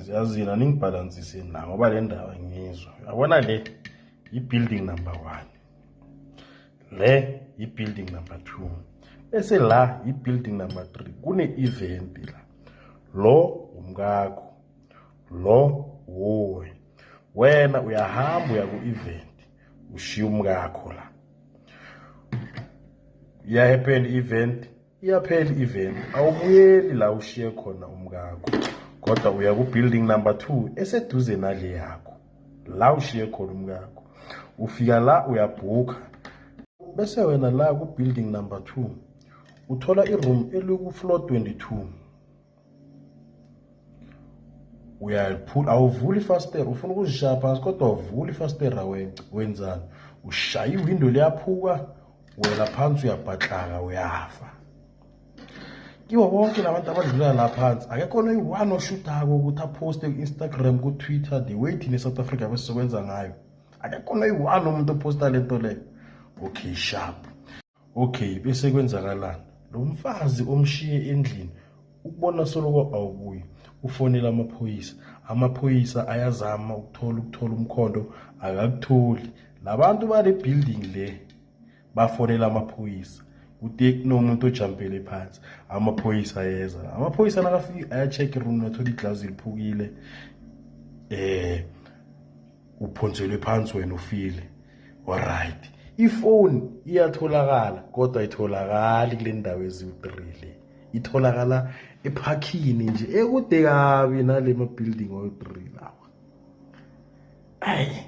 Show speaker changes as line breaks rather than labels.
Guys, yazini aningibhalansiseni la ngoba le ndaba ngiyizwa. Yabona le i-building number 1, le i-building number 2, bese la i-building number 3. Kune-event la, lo umkakho, lo wuwe. Wena uyahamba uya ku-event, ushiya umkakho la. Iyahappen i-event, iyaphela i-event, awubuyeli la ushiye khona umkakho, kodwa uya ku-building number 2 eseduze nale yakho la ushiye khona umkakho. Ufika la, uyabhukha, bese wena la ku-building number 2 uthola i-room eliku-floor 22. Uyaliphula, awuvuli ifasitela, ufuna ukuzishaya phansi kodwa awuvuli ifasitela. Wenzani? Ushaya iwindo, liyaphuka, wela phansi, uyabhaklaka, uyafa. Kibo bonke labantu abadlula la phansi, akekho noyi-one oshutako ukuthi aphoste ku-Instagram, ku-Twitter, the way thina e-South Africa besizokwenza ngayo. Akekho noyi-one umuntu ophosta le nto leyo. Okay, sharp. Okay, bese kwenzakalani? Lo mfazi omshiye endlini ukubona soloko awubuyi, ufonela amaphoyisa. Amaphoyisa ayazama ukuthola umkhondo, akakutholi. Labantu bale building le bafonela amaphoyisa kuthi kunomuntu ojampele phansi. Amaphoyisa ayeza. Amaphoyisa nakafika aya-check i-room, nathola iglazi liphukile, uphonselwe phansi, wena ufile. Alright, ifoni iyatholakala, kodwa ayitholakali kule ndawo eziwu-3 le, itholakala ephakini nje ekude kabi nale ma-building oyi-3 lawa. Ayi.